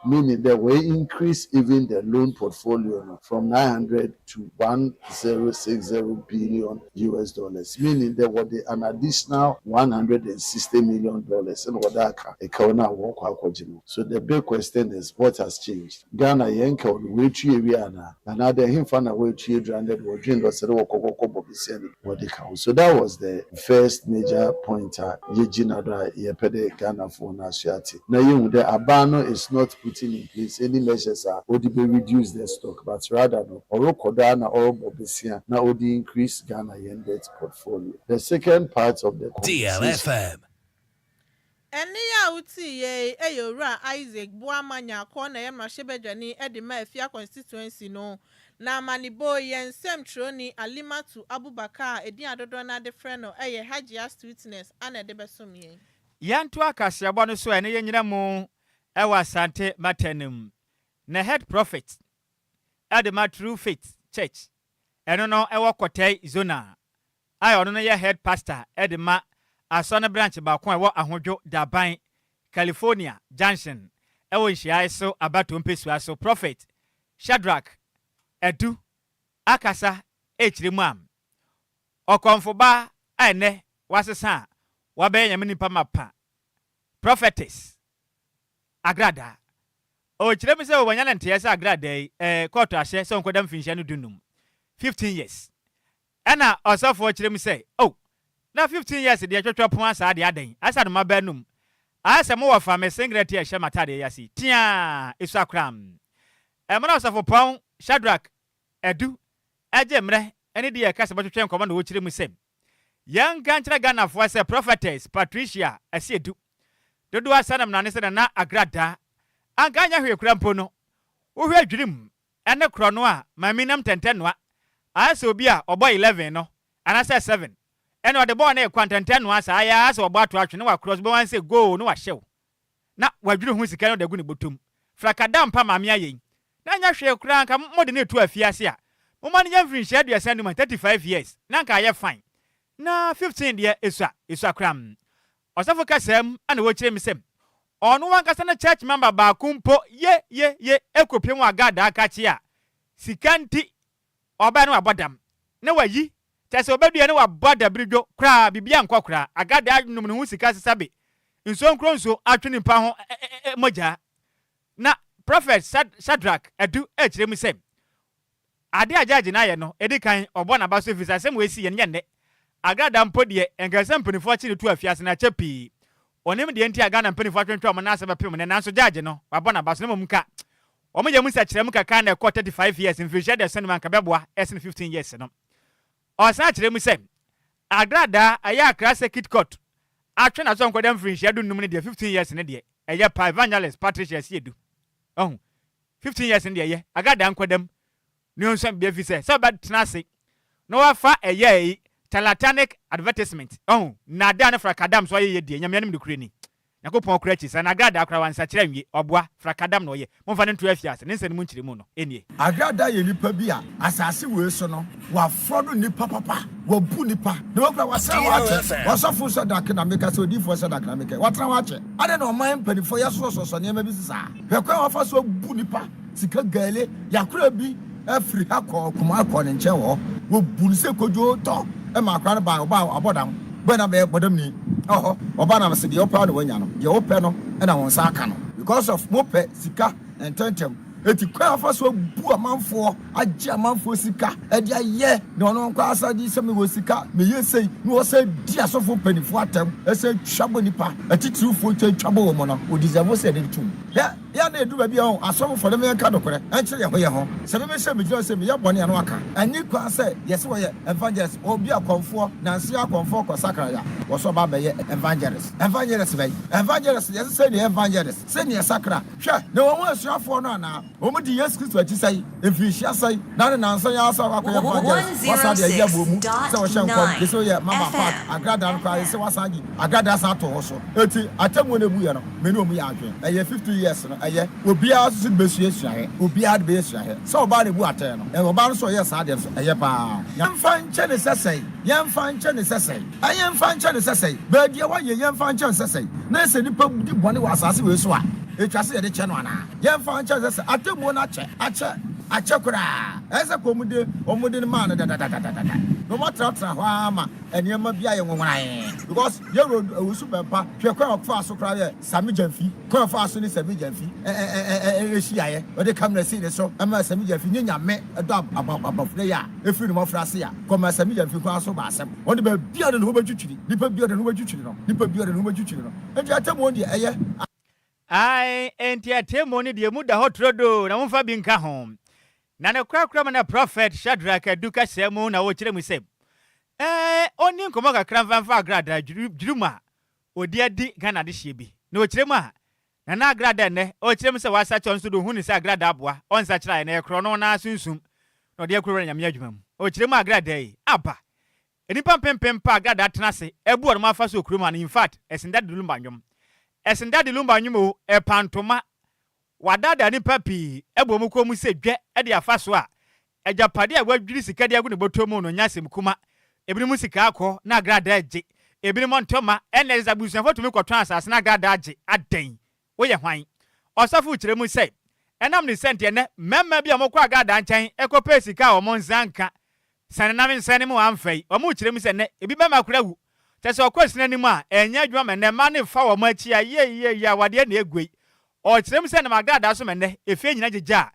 meaning that we increase even the loan portfolio no from 900 to US$1.060 billion, meaning that what the an additional $160 million and what that ɛkaw no a wɔkɔ akɔgye no. So the big question is, what has changed? Ghana yɛn kaw no wɔatue wie anaa, anaadɛ hemfa na wɔatue dura ndɛ de wɔdwen dɛ ɔsɛ dɛ wɔkɔkɔkɔ bɔ besia no wɔde ka ho? So that was the first major point a yɛgyina do a yɛpɛ dɛ Ghanafoɔ no aso ate na yɛhu dɛ aban no is not putting in place any measures a wɔde bɛ reduce the stock, but rather no ɔrekɔ do a na ɔrebɔ besia na ɔde increase Ghana yɛn debt portfolio. The second part of the conversation. DLFM. Ɛne a wotii yɛ ɛyɛ Owura Isaac Boama Nyako na ɛyɛ mmarahyɛbadwani de ma Afia Constituency no. Na amanebo yɛn nsɛm twerɛni Alimatu Abubakar a ɛdin adodoɔ no ade frɛ no ɛyɛ Hajia Sweetness ana ɛde bɛsom yɛn. Yɛnto akaseɛbɔ no so a ɛne yɛnyina mu ɛwɔ Asante Matanim na head prophet ɛde ma True Faith Church, ɛno no ɛwɔ Kɔtɛi Zona a ɔno no yɛ head pastor ɛde ma asɔne branch baako a ɛwɔ Ahodwo Daban California Junction ɛwɔ nhyiae so abato mpesua so, Prophet Shadrach Edu akasa ɛkyerɛ mu a ɔkɔmfoba a ɛnɛ wasesa a wabɛyɛ Nyame nipa mapa, Prophetess Agrada. Ɔkyerɛ mu sɛ wɔanya ne nteɛ sɛ Agrada yi kɔɔto ahyɛ sɛ ɔnkɔda mfinhyia no 15, 15 years. Ɛna ɔsɔfoɔ kyerɛ mu sɛ, oh, na 15 years deɛ twɛtwɛ pon asaa deɛ adɛn asa no maba num ayɛ sɛ mowɔ fa me singlet a ɛhyɛ m'atadeɛ yi ase tiaa ɛsu akoram. Ɛmena ɔsɔfo pɔn Shadrach Adu ɛgye mmerɛ ɛne deɛ ɛka sɛ bɛtwetwe nkɔmmɔ na wɔkyerɛ mu sɛ yɛnka nkyerɛ Ghanafoɔ sɛ Prophetess Patricia Asiedu dodoɔ asa nam nane sɛ Nana Agrada anka nyɛ hwee kora mpo no, wohwɛ adwirim ɛne korɔ no a maame nam ntɛntɛ noa ayɛ sɛ obi a ɔbɔ 11 no anaasɛ 7 ɛna ɔde bɔɔl no ɛkɔ ntɛntɛ noa saa ayɛ sɛ ɔbɔ ato atwe ne wakorɔ so bɛwan sɛ goal ne wahyɛw na wadwiri ho sika no de agu ne bɔtɔm frakada mpa maame ayɛ yi na nyɛ hwee koraa. Nka mode ne etu afiase a moma no nyɛ mfirinhyia 35, 35 years na nka ayɛ fine, na 15 deɛ esua esua koraa. Ɔsɔfo kasɛm ana wɔkyerɛ mi sɛ ɔno wankasa no church member baako mpo ye ye ye ekopie mu agadaa kakye a Sika nti ɔbaa na wabɔ dam na wayi kyerɛ sɛ ɔbɛdua na wabɔ adabiridwo koraa biribiara nkɔ koraa Agradaa nom ne ho sika sesabe nsuo nkoro nsuo atwe nipa ho mogyaa Na Prɔfɛt Shadrack Adu rekyerɛ mu sɛ, Ade a gyagye no ayɛ no, edi kan, ɔbɔ n'aba so efisɛ asɛm wei sii yɛn nyɛ nnɛ. Agrada mpo deɛ, anka ɛsɛ sɛ mpanimfoɔ kye no tu afiase na akyɛ pii. Onim deɛ nti a Ghana mpanimfoɔ atwentwɛn wɔn nan ase bɛpem nnɛ, nanso gyagye no, wabɔ n'aba so. Na mmom nka wɔyɛ mu nsɛkyerɛmu kakra na ɛkɔɔ 35 years, mfirihyia aduasa num, anka ɛbɛboa sen 15 years no. Ɔsan kyerɛ mu sɛ, Agradaa a ɛyɛ Accra Circuit Court atwe n'aso nkɔda mfirinhyia dunnum no deɛ, 15 years no deɛ, ɛyɛ paa. Evangelist Patricia Asiedu, wahu, 15 years no deɛ ɛyɛ, Agradaa nkɔda mu ne ɔnsua biribi efisɛ sɛ ɔbɛtena ase na wafa ɛyɛ yi charlatanic advertisement, wahu, nnaadaa ne frakadam so ayɛ yɛ deɛ, Nyame anim nokorɛ ni. Nyankopɔn kora akyi saa, na agradaa koraa wansakyera anwie, ɔboa, frakadam na ɔyɛ, momfa no nto afiase, ne nsɛm no mu nkyerɛmu no nie. Agradaa yɛ nipa bi a asase wei so no wafrɔdo nipa papa, wabu nipa, na wakura wasra hɔ akyɛ. Ɔsɔfo Shadrack na meka sɛ odiyifoɔ Shadrack na meka yi, watena hɔ akyɛ. Adɛn na ɔman mpanimfoɔ yɛsosɔsosɔ nneɛma bi so saa? Hwɛ kwan a wɔfa so bu nipa sika gale. Yakora bi firi ha kɔɔ Kumasi kɔɔ ne nkyɛn wɔ hɔ. Wɔbu no sɛ kodwoo tɔ ma akora no bae. Ɔbaa abɔdam bɛn na bɛyɛ bɔdamni wɔ hɔ. Ɔbaa na mese deɛ wopɛ ara na woanya no. Deɛ wopɛ no na wo nsa aka no. Because of mopɛ sika ntɛntɛm. Enti kwan a wɔfa so bu amanfoɔ, agye amanfoɔ sika de ayɛ nea ɔno nko ara san de sɛ mewɔ sika, meyɛ sei, na wɔsan di asɔfoɔ mpanimfoɔ atɛm, san twa bɔ nnipa atitirifoɔ twa twa bɔ wɔn no, wɔ deserve sɛ yɛde no tom. Hwɛ, yɛ a na ɛduru baabi a ɔho, asɔfofoɔ no yɛnka nokorɛ nkyerɛ yɛn ho yɛn ho. Sɛ me mehyɛ megyina hɔ sɛ meyɛ bɔne a na waka. Ɛnni kwan sɛ yɛse wɔyɛ evangelist, obi a kɔmfoɔ, nanse akɔmfoɔ kɔ sakraya, wɔse ɔba abɛyɛ evangelist. Evangelist bɛn? Evangelist, yɛse sɛn ne evangelist, sɛn ne yɛsakra? Hwɛ, na wɔahu asuafoɔ no anaa? Wɔdii Yesu Kristo akyi sɛn? Mfirihyia sɛn? Na ne nnansa yi ara sɛ wakɔyɛ evangelist, wasan de ayi abɔ mu sɛ ɔhyɛ nkɔm, gye sɛ woyɛ Mama Pat, agradaa no koraa, gye sɛ wasan de agradaa san ato hɔ so. Enti, atemmuo no ɛbuiɛ no, me ne wɔn yɛ adwene. Ɛyɛ 50 years no, ɛyɛ. Obiara nso de bɛsua suahwɛ. Obiara de bɛyɛ suahwɛ. Sɛ ɔbaa na ɛbu atɛn no, ɔbaa no nso ɔyɛɛ saa adeɛ no nso, ɛyɛ paa. Yɛmfa nkyɛ no sɛ sɛn? Yɛmfa nkyɛ no sɛ sɛn? Yɛmfa nkyɛ no sɛ sɛn? Baabi a wayɛ, yɛmfa nkyɛ no sɛ sɛn? Na sɛ nipa di bɔne wɔ asase wei so a, etwa sɛ yɛde kyɛ no anaa? Yɛmfa nkyɛ no sɛ sɛn? Atemmuo no akyɛ, akyɛ, akyɛ koraa. Ɛyɛ sɛ ka wɔde, wɔde no maa no dadadadadada. Na wɔatenatena hɔ ara ma nneɛma bi ayɛ nwoworann. Because yɛn wura Owusu Bɛmpa, hwɛ kwan a ɔfaa so koraa yɛɛ Sammy Gyamfi. Kwan a ɔfaa so ne Sammy Gyamfi hyiaeɛ. Ɔde camera sii ne so maa Sammy Gyamfi nye Nyame dɔ abɔfra yi a ɛfiri ne mmɔfraase a kɔmaa Sammy Gyamfi kwan so ba asɛm. Wɔn de baabi a ɔde ne ho bɛtwitwiri, nipa bi a ɔde ne ho bɛtwitwiri no, nipa bi a ɔde ne ho bɛtwitwiri no. Enti atemmuo deɛ ɛyɛ. Ae, enti atemmuo no deɛ emu da hɔ turodoo, na momfa bi nka ho. Na ne korakora mu na Prɔfɛt Shadrack Adu kasaa mu na ɔkyerɛ mu sɛ, Ɛɛ, ɔnni nkɔmmɔ kakra mfa mfa agradaa dwirim a ɔdi adi Ghana adehyeɛ bi. Na ɔkyerɛ mu a, Nana Agradaa nnɛ, ɔkyerɛ mu sɛ wasakyera ɔno nso de ɔhu no sɛ Agradaa aboa, ɔnsakyeraeɛ na ɛyɛ korɔno no ara sunsum na ɔde akɔwura Nyame adwuma mu. Ɔkyerɛ mu a Agradaa yi aba Nnipa mpempem pɛ agradaa tena ase bu wɔn afa so wɔ kurom ha no, infact ɛsen Daddy Lumba nnwom. Ɛsen Daddy Lumba nnwom o, ɛpa ntoma. Wadaadaa nnipa pii abu wɔn kɔn mu sɛ dwɛ de afa so a agyapadeɛ a wadwiri sika de agu ne bɔtɔ mu no nyɛ asɛm kuma. Ebinom sika akɔ na agradaa agye, ebinom ntɔma, ɛnna ɛsɛ sɛ abusuafoɔ tumi kɔtɔn asase na agradaa agye. Adɛn? Woyɛ hwan? Ɔsɔfo kyerɛ mu sɛ, ɛnam ne sɛ nti ɛnnɛ mmarima bi a wɔkɔ agradaa nkyɛn kɔpɛ sika a wɔn nsa nka sɛne nam nsɛne mu amfa yi, wɔkyerɛ mu sɛ nnɛ ebi bɛma koraa awu. Kyerɛ sɛ ɔkɔ sini anim a, ɛnyɛ adwuma ma nnɛ mmaa no fa wɔn akyi a yeiyeie awadeɛ na eguei. Ɔkyerɛ mu sɛ ɛnam agradaa so ma nnɛ efie nyina gyegya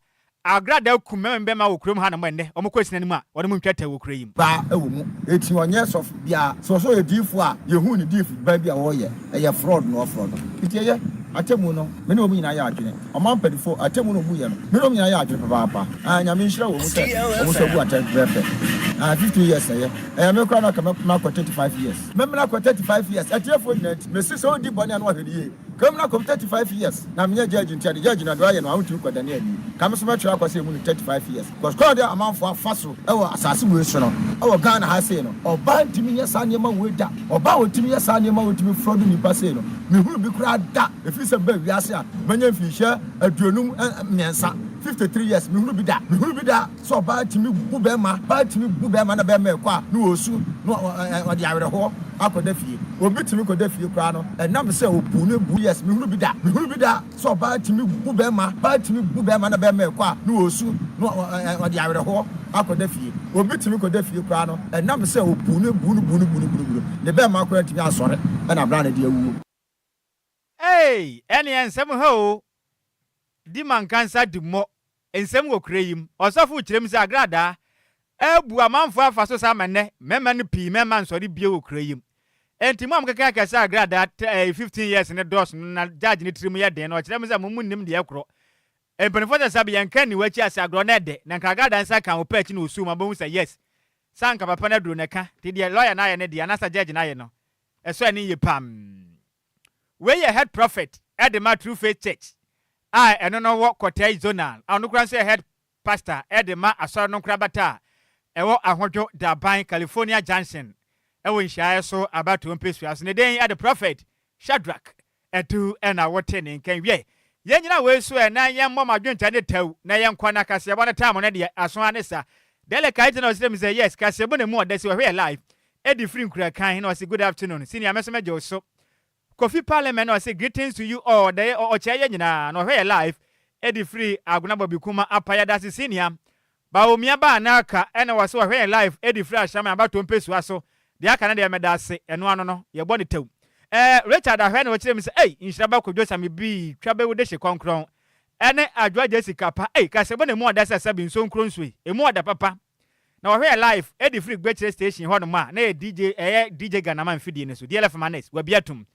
a agradaa kum mmarima bi bɛma wɔ kurom hanom ɛnnɛ wɔkɔ sini anim a wɔnom ntwa tɛ wɔ kuro yi mu. Ba wɔ mu. Eti ɔnyɛ sɔfo biara. Sɛ ɔsɛ ɔyɛ diifo a, yɛhuu ne diifo ban bi a ɔreyɛ. Ɛyɛ fraud na ɔfraud no. Nti ɛyɛ, atemmu no, me ne wɔn nyinaa yɛ adwene. Ɔman mpanyinfoɔ, atemmu no wɔn yɛ no, me ne wɔn nyinaa yɛ adwene papaapa. Ah, Nyame nhyira wɔn sɛ wɔn nso abu atɛn pɛpɛɛpɛ. Ah, 15 years na ɛyɛ. Ɛyɛ me koraa na anka mɛpem akɔ 35 years. Mɛmene akɔ 35 years. Atiefoɔ nyinaa nti, mese sɛ wodi bɔne a na wahwɛ no yie. Ka mena kɔm 35 years na menyɛ judge nti ade judge na deɛ wayɛ no a wontumi kɔ dane ani ka me so mɛtwerɛ akɔ sɛ ɛmu no 35 years cause kwan a amanfoɔ afa so wɔ asase wei so no wɔ Ghana ha sei no ɔbaa ntumi nyɛ saa nneɛma wei da ɔbaa ɔtumi yɛ saa nneɛma ɔtumi fraud nipa sei no mehunu bi koraa da ɛfiri sɛ mebaa wiase a manya mfinhyia 53 53 years mehunu bi da mehunu bi da Sɛ ɔbaa tumi bu bɛrima, ɔbaa tumi bu bɛrima na bɛrima ɛkɔ a na ɔresu na ɔde awerɛhoɔ. akɔda fie. Obi tumi kɔda fie koraa no, ɛnam sɛ ɔbu no bu. Yes, mehunu bi da. Mehunu bi da sɛ ɔbaa tumi bu bɛrima, ɔbaa tumi bu bɛrima na bɛrima ɛkɔ a na ɔresu na ɔde awerɛhoɔ akɔda fie. Obi tumi kɔda fie koraa no, ɛnam sɛ ɔbu no bu no bu no bu no bu no bu no, ne bɛrima koraa ntumi ansɔre ɛna abira no de awuo. Ei, ɛneɛ nsɛm ha o. Di mankansa di mmɔ. Nsɛm wɔ kuro yi mu. Ɔsɔfo kyerɛ mu sɛ agradaa abu amanfoɔ afa so saa ma nnɛ mmarima no pii mmarima nsɔre bio wɔ kuro yi mu. Enti mo a mokeka kɛ sɛ agradaa 15 years no dɔɔso no na judge no tirim yɛ den no, ɔkyerɛ mu sɛ mo monnim deɛ ɛkorɔ. Mpanimfoɔ sɛ sɛbe yɛnka nni w'akyi ase agorɔ no ɛdɛ na nka agradaa nsa ka wo pɛ akyi na ɔsuu mu abɛhu sɛ yes sɛ anka papa no aduro no ɛka nti deɛ lawyer no ayɛ no deɛ anaasɛ judge no ayɛ no ɛsɔ ani yie pam. Wei yɛ head prophet de ma True Faith Church a ɛno no wɔ Kɔtɛe Zonal a ɔno koraa nso yɛ head pastor de ma asɔre no nkorabata a ɛwɔ Ahodwo Daban, California Junction wɔ nhyiaeɛ so abatoɔ mpesua so. Ne din de Prophet Shadrack Adu na wote ne nka. Wiɛ, yɛnnyina wei so ɛ na yɛmmɔ mo adwenkyɛ ne tɛw na yɛnkɔ na kaseɛbɔ no time no deɛ aso ara ne sa. Dele Kaiti na ɔsrɛ me sɛ yes kaseɛbɔ na emu ɔdɛ sɛ ɔhwɛ yɛ live ɛdi firi Nkurakan na ɔse good afternoon senior me nso mɛgye wo so. Kofi Parliament na ɔse greetings to you all dɛ ɔkyɛɛ yɛ nyinaa na ɔhwɛ yɛ live ɛde firi Agona Bɔbikuma apa yɛdase senior Bawumia ba Anelka ɛna ɔse ɔhwɛ yɛn live ɛde firi Ashaiman abatoɔ mpesua so deɛ aka no deɛ medase ɛno ano no yɛbɔ no tɛw ɛɛ Richard ahwɛ na ɔkyerɛ mu sɛ ei nhyira ba Kojo Same bii twa bɛwu dehye kɔnkrɔn ɛne Adwoa Jessica pa ei kasɛbɔ na emu ɔdɛ sɛ sɛbe nsuo nkuro nsuo yi emu ɔdɛ papa Na wɔhwɛ yɛ live de firi Gbekyire station hɔ nom a na yɛ DJ ɛyɛ DJ Ghanama mfidie no so DLF Manes wabi atum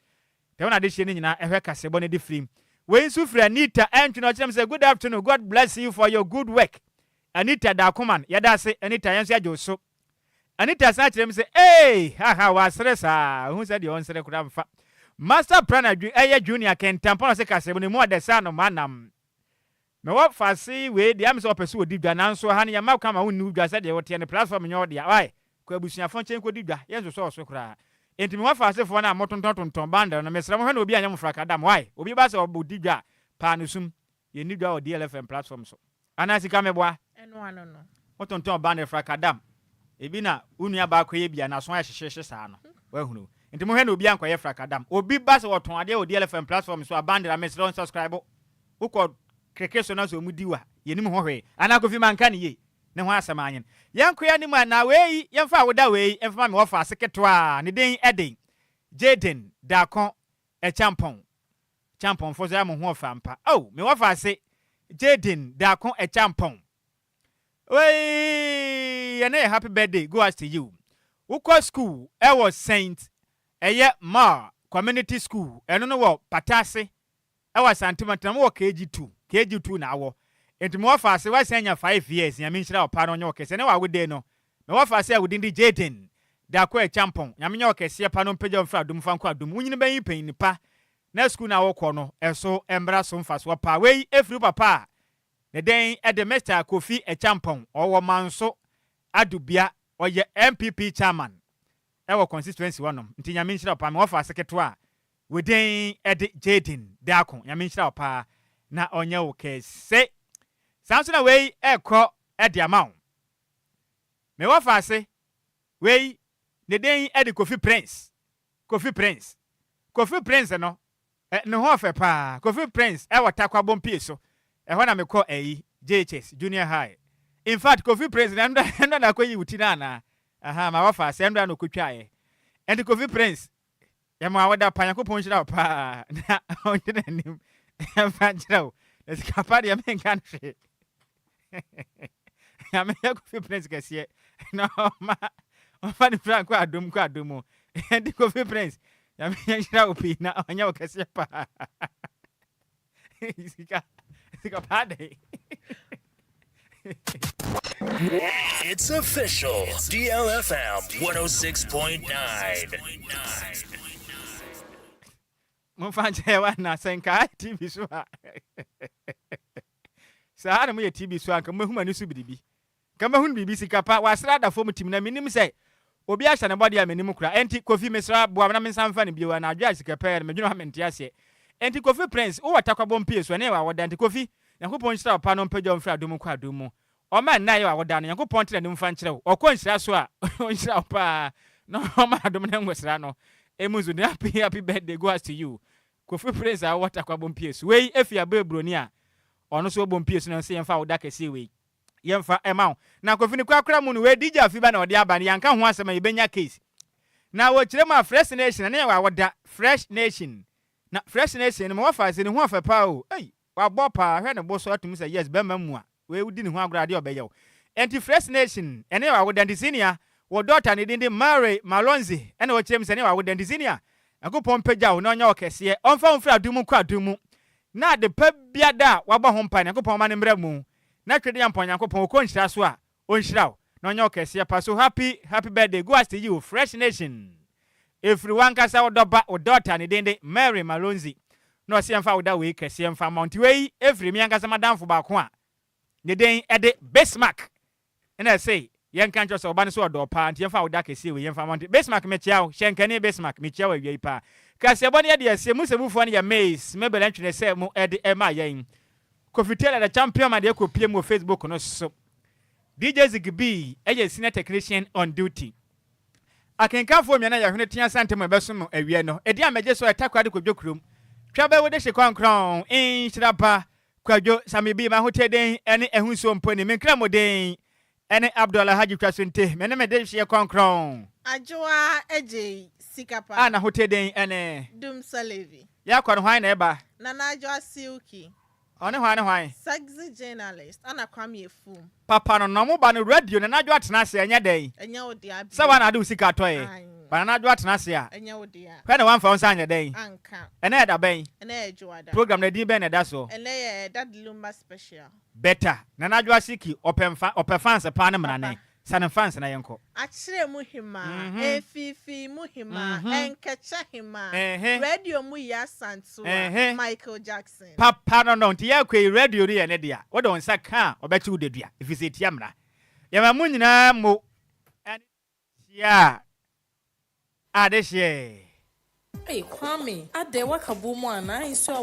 Tɛ wɔn adehyeɛ no nyinaa ɛhwɛ kaseɛbɔ no de firi Wei nso firi Anita Antwi na ɔkyerɛ me sɛ good afternoon God bless you for your good work Anita Dakoman yɛda ase Anita yɛn nso yɛgye wo so Anita san kyerɛ me sɛ ee haha wasere saa ohu sɛ deɛ ɔnsere koraa mfa Master Prana ɛyɛ Junior Kentampɔn ɔse kaseɛbɔ no mu ɔdɛ sɛ anomaa nam Mewɔ faase wei deɛ amesɛ ɔpɛ sɛ ɔdi dwa nanso ɛha no yɛmma kwan ma wonni wo dwa sɛdeɛ woteɛ no platform nyɛ wo dea why kɔ abusuafoɔ nkyɛn kɔdi dwa yɛnsosɔ wo so koraa enti mewɔ faasefoɔ no a motontɔn tontɔn bundle no mesrɛ mo hwɛ na obi anyɛ mo frakadam why obi ba sɛ ɔdi dwa a paa no sum yɛnni dwa wɔ DLFM platform so anaa sika meboa Ɛno ano no. Wotontɔn bundle frakadam ebi na wo nua baa kɔyɛ bi a n'aso ayɛ hyehyeehye saa no woahunu nti mohwɛ na obi ankɔyɛ frakadam obi ba sɛ ɔtɔn adeɛ wɔ DLFM platform so a bundle a mesrɛ wo nsubscribe Wokɔ kreke so na sɛ ɔmo di wo a, yɛnim ho hwee. Anaa Kofi manka no yie? Ne ho asɛm anyen. Yɛnkɔ yɛn anim a, na wei, yɛmfa awoda wei mfa ma me wɔfa ase ketewa a ne din de Jayden Darko Acheampong. Acheampongfoɔ nso yɛ mo ho ɔfɛ ampa. Oh, me wɔfa ase Jayden Darko Acheampong. Wei, ɛnɛ yɛ happy birthday, go as to you. Wokɔ school ɛwɔ Saint ɛyɛ Mar Community School, ɛno no wɔ Patase Ɛwɔ Asante mantam wɔ KG 2 KG 2 na awɔ nti mewɔ faase wasan anya 5 years Nyame nhyira wo paa na ɔnyɛ wo kɛseɛ ne w'awodee no mewɔ faase a wo din de Jayden Darko Acheampong Nyame nyɛ wo kɛseɛ pa na ɔmpagya wo mfiri adom mfa nkɔ adom wonyini bɛnyi panyin pa na sukuu no a wokɔ no ɛso mmra so mfasoɔ paa wei ɛfiri wo papa a ne den de Mister Kofi Acheampong ɔwɔ Manso Adubia ɔyɛ NPP chairman ɛwɔ constituency hɔ nom nti Nyame nhyira wo paa mewɔ faase ketewa a Wo din de Jayden Darko Nyame nhyira wo paa na ɔnyɛ wo kɛse. Saa nso na wei ɛkɔ de ama wo. Me wɔfaase wei ne din de Kofi Prince. Kofi Prince. Kofi Prince no ne ho ɔfɛ paa. Kofi Prince ɛwɔ Tarkwa Bompie so. Ɛhɔ na mekɔ ɛyi JHS Junior High. In fact Kofi Prince na ɛnora na akɔyi wo ti no anaa? Aha ma wɔfaase ɛnora na ɔkɔtwaeɛ. Ɛnti Kofi Prince Yɛma wo da pa Nyankopɔn nhyira wo paa na ɔnhyɛ n'anim mfa nkyerɛ wo na sika pa deɛ menka no hwee Nyame yɛ Kofi Prince kɛseɛ na ɔma ɔmfa ne fira nkɔ adom nkɔ adom mu ɛnti Kofi Prince Nyame nhyira wo pii na ɔnyɛ wo kɛseɛ paa sika sika paa dɛn. It's official. DLFM 106.9. Momfa nkyɛ wa na sɛ nka TV so a saa na moyɛ TV so a nka mobɛhu m'ani so biribi. Nka mɛhunu biribi sika pa wasra da fam tim na menim sɛ obi ahyɛ ne bɔde a menim kora. Enti Kofi mesrɛ boa me na mensan mfa no bio anadwo a sika pɛɛ no medwene ho a mente aseɛ. Enti Kofi Prince wowɔ takwabɔ mpie so ɛne yɛ w'awoda nti Kofi Nyankopɔn nhyira wo paa na ɔmpagya wo mfiri adom mu nkɔ adom mu. Ɔma nna a ɛyɛ w'awoda no Nyankopɔn nte n'anim mfa nkyerɛ wo. Ɔkɔ nhyira so a ɔnhyira wo paa na ɔma adom ne ngosra no emu nso. Happy happy birthday go out to you, Kofi Prince a wɔwɔ Takwa Bompie so. Wei efi abere buroni a ɔno nso wɔ Bompie so na nso yɛmfa wo da kɛseɛ wei yɛmfa ɛma wo. Na Kofi ne korakora mu no, wei DJ Afi ba na ɔde aba no, yɛnka ho asɛm a yɛbɛnya case. Na wɔkyerɛ mu a, Fresh Nation ne yɛ wɔ awoda. Fresh Nation na Fresh Nation no ma wɔfa ase ne ho afɛ paa o. Ei, wabɔ paa, hwɛ ne bo so atum sɛ yes, bɛrima mu a wei wodi ne ho agorɔ adeɛ ɔbɛyɛ wo. Ɛnti Fresh Nation ɛne yɛ wɔ awoda. Nti senior wɔ daughter ne din de Mary Malonzi ɛna wɔkyerɛ mu sɛ ne yɛ wɔ awoda. Nti senior, Nyankopɔn mpagya wo na ɔnyɛ wo kɛseɛ, ɔmfa wo mfiri adom mu nkɔ adom mu, na ade pa biada a wabɔ ho mpa Nyankopɔn ma ne mmerɛ mu, na twede yampɔn Nyankopɔn ɔkɔ nhyira so a ɔnhyira wo na ɔnyɛ wo kɛseɛ pa. So happy happy birthday go out to you, Fresh Nation, ɛfiri wankasa wo dɔba, wo daughter ne din de Mary Malonzi, na ɔsɛ yɛmfa wo da wei kɛseɛ mfa ma. Nti wei ɛfiri me ankasa madamfo baako a ne din ɛde Bismarck, ɛna ɛsɛ yɛnka nkyerɛ sɛ ɔba no so ɔdɔ paa, nti yɛmfa wo da kɛseɛ wei yɛmfa ma. Nti Bismarck, mekyia wo. Hyɛnkani Bismarck, mekyia wo awia yi paa. Kaseɛbɔ no yɛde asie mu sɛ mufoɔ no yɛ maize mebɛlɛ ntwene sɛ mo ɛde ɛma yɛn Kofi Taylor the champion ma deɛ kɔpie mu wɔ Facebook no so. DJ Zigby ɛyɛ senior technician on duty. Akenkanfoɔ mmiɛnna yɛhwene tea sante mu ɛbɛso no awia no ɛdi a mɛgye so ɛtakora de kɔdwo kurom twa bɛwo de hye kwankran nhyira ba Kwadwo Sami bi mahotɛden ɛne ɛho nsuo mpo ne menkra mmɔden ɛne Abdul Alhaji twa so nte me ne me de hyeɛ kwankran. Adwoa Agye Sika Pa. A n'ahotɛden ɛne. Dum Salevi. Yɛakɔ no, hwan na ɛba? Nana Adwoa Silky. Ɔne hwan ne hwan? Sexy journalist ana Kwame Efum. Papa no na ɔmo ba no radio. Nana Adwoa tena ase ɛnyɛ dɛn? Ɛnyɛ wo dea. Sɛ wa na ade wo sika tɔɛ ba Nana Adwoa tena ase a. Ɛnyɛ wo dea. Hwɛ na wamfa wo nsa anyɛ dɛn? Anka. Ɛnɛ ɛda bɛn? Ɛnɛ yɛ Dwoada. Program na din bɛn na ɛda soɔ? Ɛnɛ yɛ Daddy Lumba special. Better Nana Adwoa Siki ɔpɛ nfa ɔpɛ fans paa ne mmara ne sane fans na yɛnkɔ. Akyerɛ mu hema, efifi mu hema, nkɛkyɛ hema, radio mu yɛ Asantewa, Michael Jackson. Papa no, nti yɛkɔ yi, radio no yɛ ne dea. Wode wo nsa ka a, ɔbɛkye wo dadua ɛfiri sɛ ɛtia mmara. Yɛma mo nyinaa mo ɛne hyia a adehyeɛ. Hey, Kwame, adɛ waka bɔ mu anaa nso a.